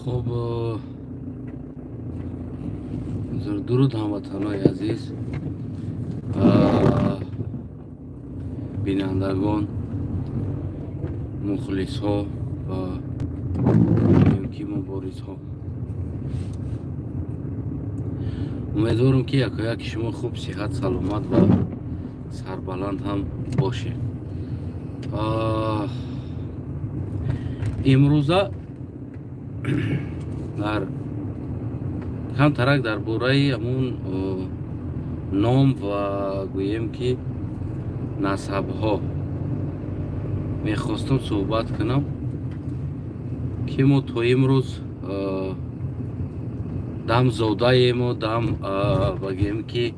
Хуб, дуруд ҳамватанои азиз, бинандагон, мухлисҳо ва ки муборизҳо. Умедворам, ки якояки шумо хуб, сиҳат, саломат ва сарбаланд ҳам бошед. Имрӯза дар камтарак дар бораи ҳамун ном ва гӯем ки насабҳо мехостам суҳбат кунам, ки мо то имрӯз дам зодаему, дам багем ки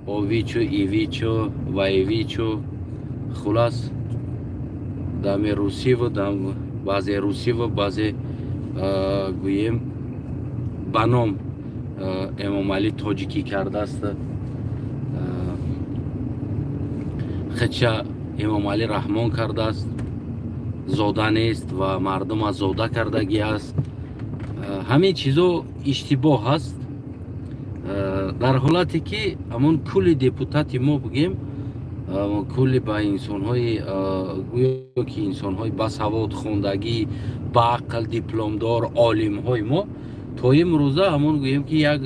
овичу, ивичу, ваевичу, хулас дами русиву, дам баъзе русиву, баъзе гӯем ба ном Эмомалӣ тоҷикӣ кардааст. Хича Эмомалӣ Раҳмон кардааст, зода нест ва мардума зода кардагӣ аст. Ҳамин чизо иштибоҳ аст. Дар ҳолате ки ҳамон кулли депутати мо бигем, кулли ба инсонҳои, гӯё ки инсонҳои басавод, хондагӣ, баақл, дипломдор, олимҳои мо то имрӯза ҳамон гӯем ки як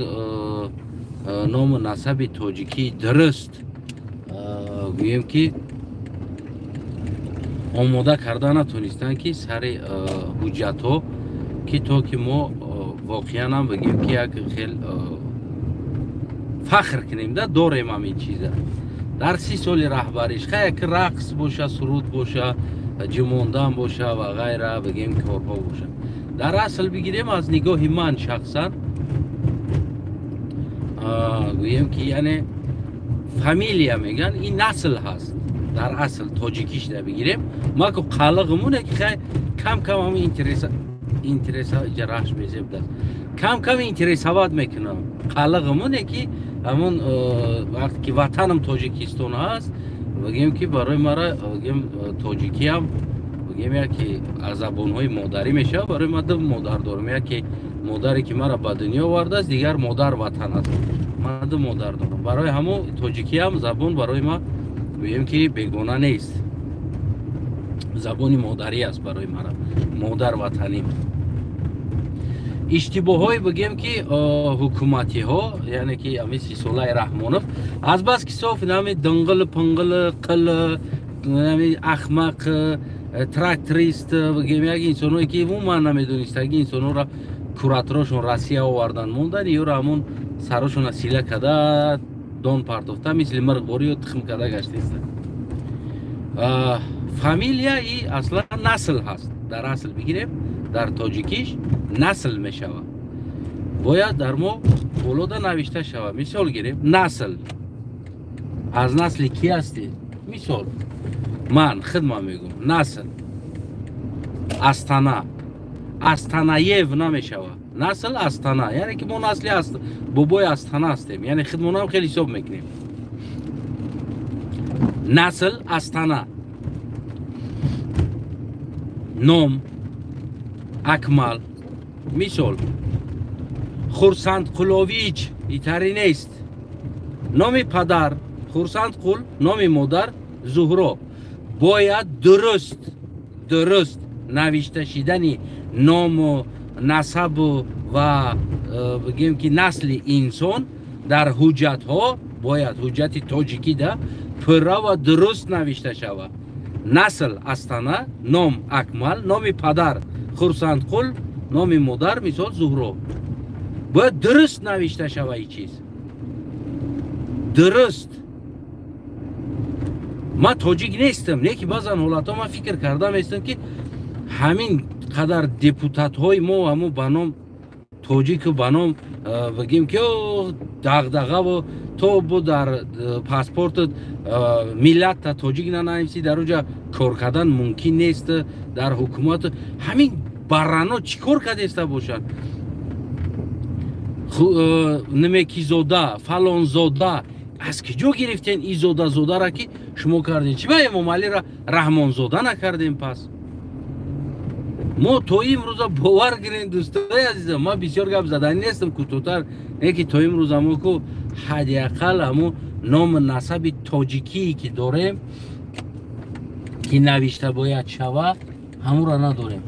ному насаби тоҷикии дуруст гӯем ки омода карда натонистанд, ки сари ҳуҷҷатҳо, ки то ки мо воқеан ҳам бигем ки як хел фахр кунем да дорем ҳамин чиза. Дар 30 соли раҳбариш хай як рақс боша, суруд боша, ҷумондан боша ва ғайра, бигем корҳо боша. Дар асл бигирем, аз нигоҳи ман шахсан гӯем ки яъне фамилия меган, ин насл ҳаст. Дар асл тоҷикиш да бигирем, ма ку қалиғмуне ки хай кам кам ҳам интереса ҷарахш безебдаст, кам кам интересават мекунам. Қалиғмуне ки ҳамон вақте ки ватанам Тоҷикистон ҳаст, бигем ки барои мара бигем тоҷикиам бигем яке аз забонҳои модарӣ мешавад. Барои ман ду модар дорам: яке модаре ки мара ба дунё овардааст, дигар модар ватан аст. Ман ду модар дорам, барои ҳамон тоҷикиам забон барои ман гӯем ки бегона нест, забони модарӣ аст барои мара, модар ватанӣ. Иштибоҳҳое бигем ки ҳукуматиҳо, яъне ки ҳамин 30-солаи Раҳмонов азбас ки соф нами динғил пинғил қил нами ахмақ тракторист, бигем як инсоное ки умуман намедонистаги инсонҳоро кураторошон Россия овардан мондан, ёро ҳамон сарошона сила када дон партофта, мисли мирғбориё тухм када гаштеста. Фамилия и аслан насл ҳаст. Дар асл бигирем, дар тоҷикиш насл мешавад, бояд дар мо болода навишта шавад. Мисол гирем, насл, аз насли ки ҳастӣ? Мисол ман хидмат мегӯм, насл Астана, Астанаев намешавад, насл Астана, яъне ки мо насли бобои Астана ҳастем, яъне хидмонам хеле ҳисоб мекунем. Насл Астана, ном Акмал, мисол Хурсандқулович итари нест. Номи падар Хурсандқул, номи модар Зуҳро. Бояд дуруст навишта шидани ному насабу ва бигем ки насли инсон дар ҳуҷҷатҳо бояд ҳуҷҷати тоҷикӣ да пурра ва дуруст навишта шавад. Насл Астана, ном Акмал, номи падар Хурсандқул, номи модар мисол Зуҳро. Бояд дуруст навишта шава ин чиз, дуруст. Ман тоҷик нестам, не ки баъзан ҳолатҳо ман фикр карда местам, ки ҳамин қадар депутатҳои мо ҳамун ба ном тоҷику, ба ном бигем ки дағдағаву то бу дар паспортат миллатта тоҷик нанависӣ, дар оҷа кор кардан мумкин нест дар ҳукумат. Ҳамин баррано чӣ кор кардеста бошанд? Немекизода, фалонзода, аз киҷо гирифтен изодазодаро ки шумо кардем? Чӣ ба Эмомалиро Раҳмонзода накардем? Пас Мо то имрӯза, бовар кунед, дӯстои азизам, ман бисёр гап заданӣ нестам, кӯтоҳтар, не ки то имрӯза мо ку ҳадди ақал ҳамо ному насаби тоҷикие ки дорем, ки навишта бояд шава, ҳамура надорем.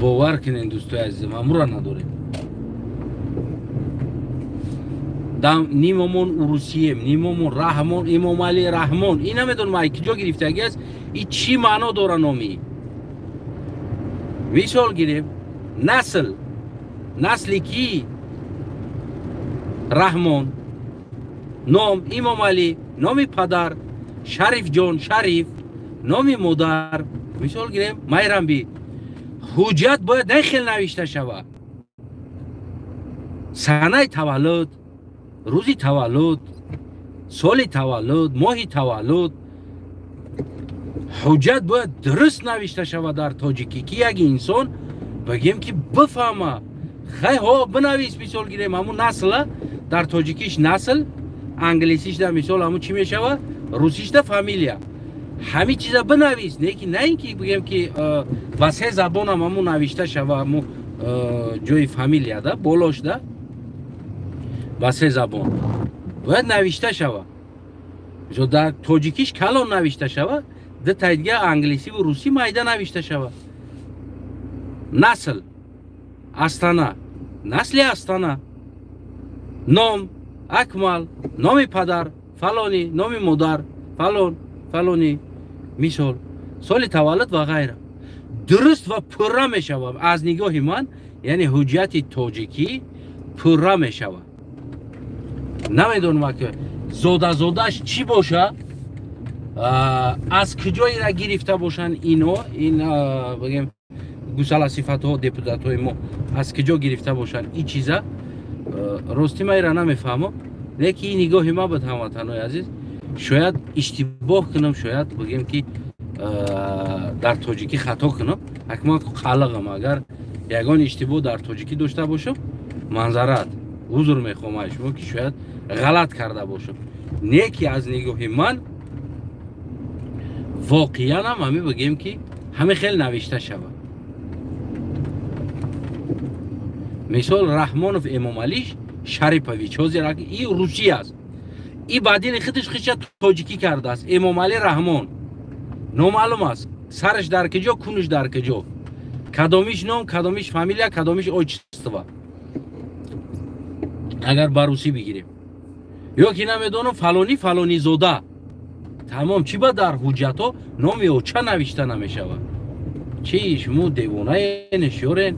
Бовар кунед, дӯстои азизам, ҳамура надорем. Нимомон урусием, нимомон Раҳмон, Имомалӣ Раҳмон. Ин намедонам ай киҷо гирифтагӣ аст, и чӣ маъно дора номи. Мисол гирем, насл, насли ки? Раҳмон, ном Имомалӣ, номи падар Шарифҷон, Шариф, номи модар, мисол гирем, Майрамбӣ. Ҳуҷҷат бояд на хел навишта шавад. Санаи таваллуд, рӯзи таваллуд, соли таваллуд, моҳи таваллуд, ҳуҷҷат бояд дуруст навишта шавад дар тоҷикӣ, ки як инсон бигем ки бифаҳма. Хай ҳо бинавис, мисол гирем, ҳамун насла дар тоҷикиш насл, англисишда мисол ҳамун чӣ мешавад, русишда фамилия. Ҳамин чиза бинавис, не ки на ин ки бигем ки ба се забонам ҳамун навишта шава, ҳамун ҷои фамилияда болошда ба се забон бояд навишта шава. Мисол дар тоҷикиш калон навишта шава, ду таи дига англисиву русӣ майда навишта шава. Насл Астана, насли Астана, ном Акмал, номи падар фалонӣ, номи модар фалон фалонӣ, мисол соли таваллуд ва ғайра. Дуруст ва пурра мешавад аз нигоҳи ман, яъне ҳуҷҷати тоҷикӣ пурра мешавад. Намедонам ки зодазодаш чӣ боша, аз куҷоира гирифта бошанд ино, ин бигем гусаласифатҳо, депутатҳои мо аз куҷо гирифта бошанд ин чиза, рости ман ира намефаҳмам. Лекин ин нигоҳи ман буд, ҳамватанҳои азиз. Шояд иштибоҳ кунам, шояд бигем ки дар тоҷикӣ хато кунам, ҳакман қалиғам. Агар ягон иштибоҳ дар тоҷикӣ дошта бошам, манзарат, узр мехоҳам аз шумо ки шояд ғалат карда бошам. Не ки аз нигоҳи ман воқеан ҳам ҳамин бигем ки ҳамин хел навишта шавад. Мисол Раҳмонов Эмомалиш Шарипович, ҳозир и русӣ аст, и ба дили худаш хиша тоҷикӣ кардааст. Эмомалӣ Раҳмон номаълум аст, сараш дар куҷо, кунуш дар куҷо, кадомиш ном, кадомиш фамилия, кадомиш отчество, агар ба русӣ бигирем. Ё ки намедонам фалонӣ фалонизода, тамом. Чӣ ба дар ҳуҷҷатҳо номи оча навишта намешавад? Чӣ шумо девонаен, шёрен?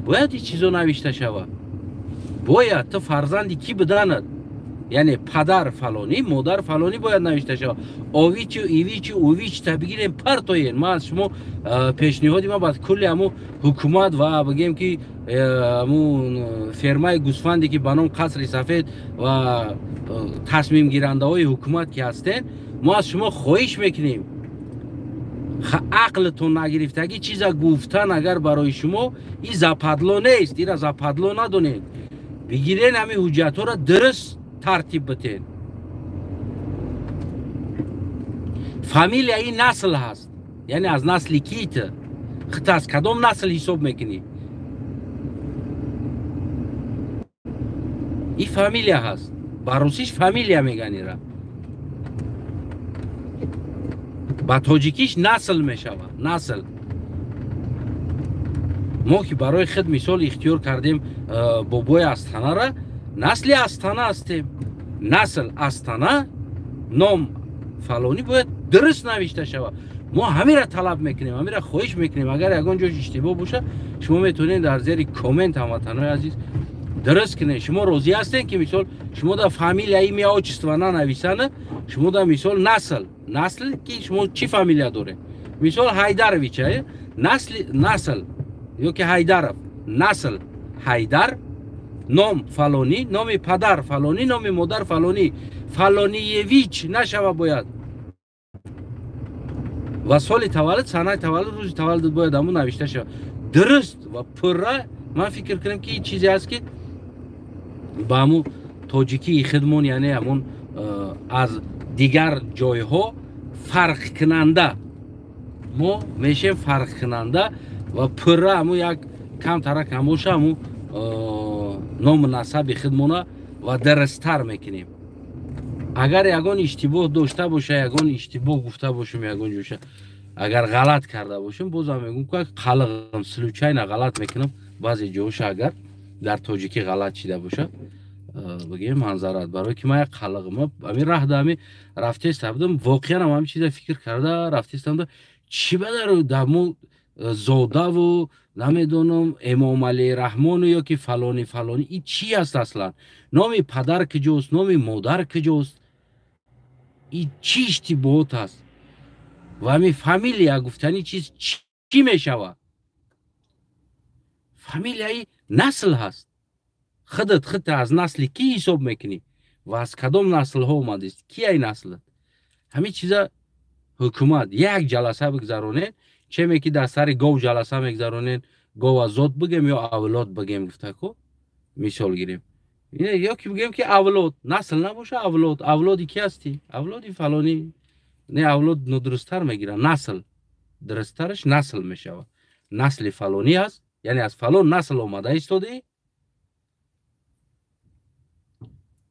Бояд ин чизо навишта шавад. Бояд ту фарзанди кӣ буданат, яъне падар фалонӣ, модар фалонӣ бояд навишта шавад. Овичу ивичу увич та бигирем партоен. Ман аз шумо пешниҳоди ман бад кулли ҳамун ҳукумат ва бигем ки ҳамун фермаи гӯсфанде ки ба ном Қасри Сафед ва тасмимгирандаҳои ҳукумат ки ҳастен, мо аз шумо хоҳиш мекунем, ақлтон нагирифтагӣ чиза гуфтан агар барои шумо и западло нест, ира западло надонед, бигирен ҳамин ҳуҷҷатҳоро дуруст тартиб битен. Фамилия ин насл ҳаст, яъне аз насли ки ту, худта аз кадом насл ҳисоб мекунӣ? И фамилия ҳаст, ба русиш фамилия меган ира, ба тоҷикиш насл мешавад, насл. Мо ки барои худ мисол ихтиёр кардем бобои Астанара, насли Астана ҳастем. Насл Астана, ном фалонӣ бояд дуруст навишта шавад. Мо ҳамира талаб мекунем, ҳамира хоҳиш мекунем. Агар ягон ҷош иштибоҳ бошад, шумо метавонед дар зери коммент, ҳамватанҳои азиз, дуруст кунед. Шумо розӣ ҳастед ки мисол шумо дар фамилия, имя, отчество нанависанд, шумо дар мисол насл, насл ки шумо чӣ фамилия доред? Мисол Ҳайдарович, насли, насл ё ки Ҳайдаров, насл Ҳайдар, ном фалонӣ, номи падар фалонӣ, номи модар фалонӣ, фалониевич нашава бояд. Ва соли таваллуд, санаи таваллуд, рӯзи таваллуд бояд ҳамун навишта шавад дуруст ва пурра. Ман фикр кунам ки ин чизе аст ки ба ҳамун тоҷикии худмон, яъне ҳамун аз дигар ҷойҳо фарқкунанда мо мешем, фарқкунанда Ва пурра ҳаму як камтарак ҳам боша, ҳаму ному насаби худмона ва дурусттар мекунем. Агар ягон иштибоҳ дошта боша, ягон иштибоҳ гуфта бошем, ягон ҷоша агар ғалат карда бошем, бозам мегӯм ки қалиғам случайно ғалат мекунам. Баъзе ҷоша агар дар тоҷикӣ ғалат шида боша, бигем манзарат, барои ки ман як қалиғма ҳамин раҳда ҳамин рафтеста будам, воқеан ҳам ҳамин чиза фикр карда рафтестам, чӣ бадар дар мо зодаву намедонам Эмомалӣ Раҳмону ё ки фалони фалони, ин чӣ аст аслан? Номи падар куҷост, номи модар куҷост? Ин чӣ иштибоҳот аст? Ва ҳамин фамилия гуфтани чиз чӣ мешавад? Фамилияи насл ҳаст. Худат худта аз насли кӣ ҳисоб мекунӣ ва аз кадом наслҳо омадист? Ки ай наслат? Ҳамин чиза ҳукумат як ҷаласа бигзаронед, чеме ки дар сари гов ҷаласа мегзаронед, гова зод бигем ё авлод бигем гуфтаку мисол гирем, ё ки бигем ки авлод насл набоша, авлод, авлоди ки ҳастӣ? Авлоди фалонӣ. Не, авлод нодурусттар мегирад, насл дурусттараш насл мешавад. Насли фалонӣ аст, яъне аз фалон насл омада истодӣ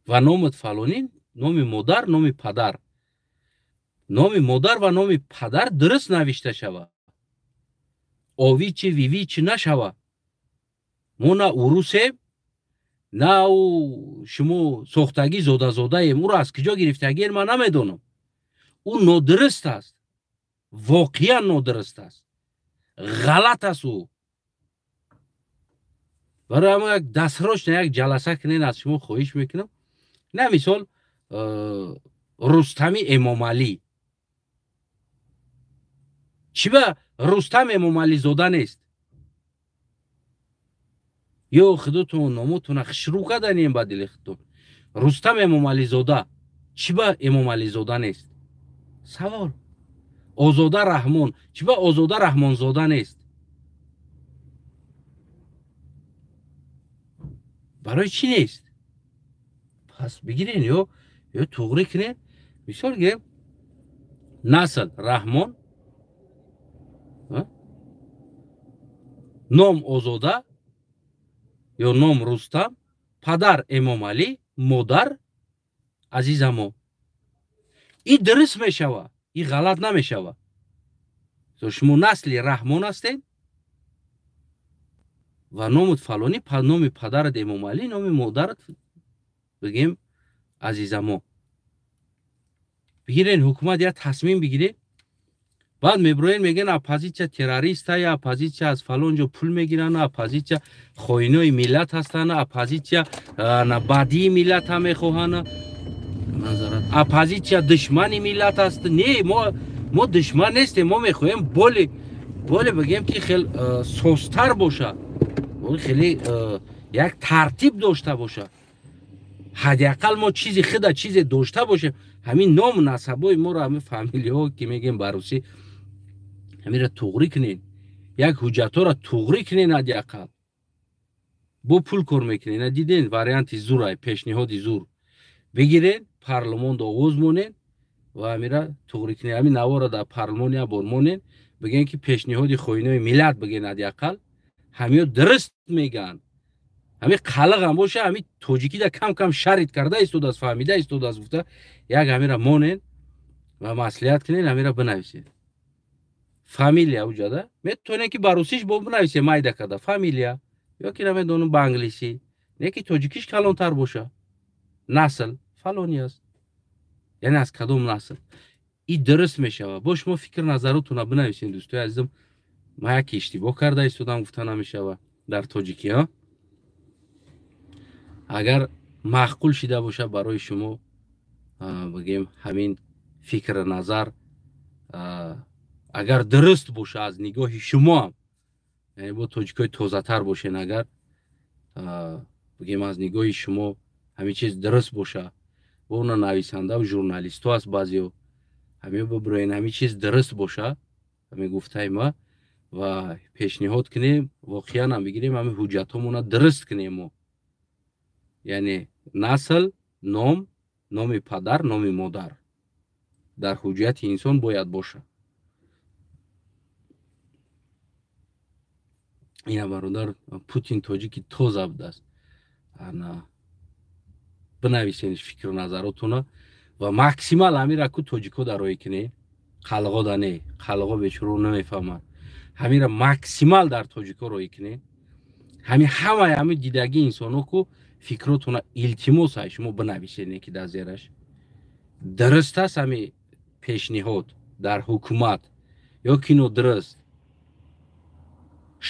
ва номат фалонӣ, номи модар, номи падар, номи модар ва номи падар дуруст навишта шавад, овичи вивичи нашавад. Мо на урусем, на ӯ шумо сохтагӣ зодазодаем, ӯро аз куҷо гирифтагиен ман намедонам. Ӯ нодуруст аст, воқеан нодуруст аст, ғалат аст ӯ. Барои ҳамо як дастрочна як ҷаласа кунен, аз шумо хоҳиш мекунам. На мисол Рустами Эмомалӣ, чӣ ба Рустам Эмомализода нест? Ё худотон номотона хушрӯ карданем ба дили худтон. Рустам Эмомализода чӣ ба Эмомализода нест? Савол. Озода Раҳмон чӣ ба Озода Раҳмонзода нест? Барои чӣ нест? Пас бигирен ё туғрӣ кунен. Мисол гирем, насл Раҳмон, ном Озода ё ном Рустам, падар Эмомалӣ, модар Азизамо. Ин дуруст мешавад, ин ғалат намешавад. Шумо насли Раҳмон ҳастед ва номут фалонӣ, номи падарат Эмомалӣ, номи модарат бигем Азизамо. Бигирен ҳукумат як тасмим бигиред, баъд меброен мегӯян оппозитсия террориста, я оппозитсия аз фалон ҷо пул мегиранд, оппозитсия хоинои миллат ҳастанд, оппозитсия бадии миллата мехоҳанд, оппозитсия душмани миллат аст. Не, мо душман нестем, мо мехоҳем боле бигем ки хел созтар боша, хеле як тартиб дошта боша. Ҳадди ақал мо чизи худа чизе дошта бошем. Ҳамин ному насабои моро, ҳамин фамилияҳо ки мегӯем ба русӣ, ҳаминро туғрӣ кунен, як ҳуҷҷатҳоро туғрӣ кунен, ҳадди ақал бо пул кор мекунен. Диден варианти зурай, пешниҳоди зур бигирен, парлумон овоз монен ва ҳаминро туғрӣ кунен. Ҳамин наворо дар парлумон як бор монен, бигӯен ки пешниҳоди хоинои миллат бигӯен, ҳадди ақал ҳамиё дуруст мегӯянд. Ҳамин қалиғам боша, ҳамин тоҷикида кам-кам шарит карда истодааст, фаҳмида истодааст гуфта, як ҳаминро монен ва маслиҳат кунен, ҳаминро бинависед. Фамилия уҷада метавонед ки ба русиш бо бинависед, майда карда фамилия, ё ки намедонам ба англисӣ, не ки тоҷикиш калонтар боша. Насл фалонӣ аст, яъне аз кадом насл. Ин дуруст мешавад. Бо шумо фикр назаротонро бинависед, дӯстои азизам. Ман яке иштибоҳ карда истодам гуфта намешавад дар тоҷикӣ, а? Агар маъқул шида бошад барои шумо, бигем ҳамин фикр назар, агар дуруст боша аз нигоҳи шумоам, яъне бо тоҷикои тозатар бошен, агар бигем аз нигоҳи шумо ҳамин чиз дуруст боша, бо она нависандаву журналистҳо аст баъзеҳо, ҳамин бибироен ҳамин чиз дуруст боша, ҳамин гуфтаи ма, ва пешниҳод кунем, воқеан ҳам бигирем ҳамин ҳуҷҷатҳомона дуруст кунем мо. Яъне насл, ном, номи падар, номи модар дар ҳуҷҷати инсон бояд бошад. Ина, бародар, Путин тоҷики тоза будааст. Ана, бинависен фикру назаротуна ва максимал ҳамира ку тоҷико дароӣ кунед, қалғо да не, қалғо бечуро намефаҳмад. Ҳамира максимал дар тоҷико роӣ кунед. Ҳами ҳамаи ҳами дидагии инсоно ку фикротуна, илтимос ай шумо, бинависене, ки дар зераш дуруст аст ҳами пешниҳод дар ҳукумат ё ки нодуруст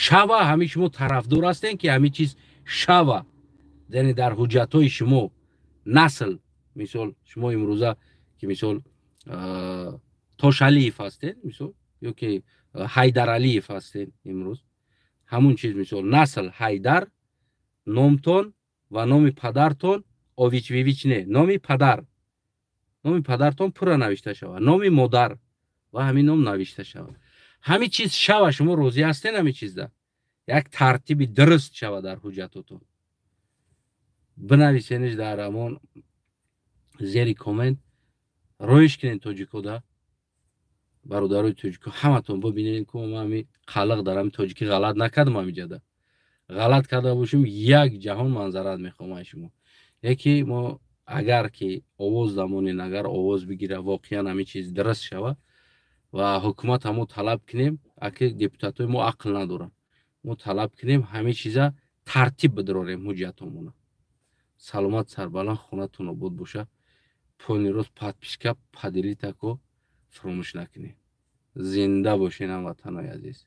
шава. Ҳами шумо тарафдор ҳастем, ки ҳами чиз шава, яъне дар ҳуҷҷатҳои шумо насл, мисол, шумо имрӯза ки, мисол, Тошалиев ҳастед, мисол, ё ки Ҳайдаралиев ҳастед имрӯз, ҳамун чиз, мисол, насл Ҳайдар, номтон ва номи падартон, ович вивич не, номи падар, номи падартон пурра навишта шавад, номи модар ва ҳамин ном навишта шавад. Ҳамин чиз шава, шумо розӣ ҳастен? Ҳамин чизда як тартиби дуруст шава дар ҳуҷҷатотон. Бинависениш дар ҳамон зери коммент, роиш кунед тоҷикода. Бародарои тоҷико, ҳаматон бибинед, ку ма ҳами қалиқ дар ҳами тоҷикӣ ғалат накардам. Ҳамиҷада ғалат карда бошем, як ҷаҳон манзарат мехоҳам ай шумо. Яке мо агар ки овоз дамонен, агар овоз бигира, воқеан ҳамин чиз дуруст шава ва ҳукумат ҳамо талаб кунем, аки депутатҳои мо ақл надоранд, мо талаб кунем, ҳамин чиза тартиб бидорем ҳуҷҷатомона. Саломат, сарбаланд, хонатон обод боша. Пони рост подписка, поделиться ко фаромӯш накунед. Зинда бошед, ҳамватанои азиз.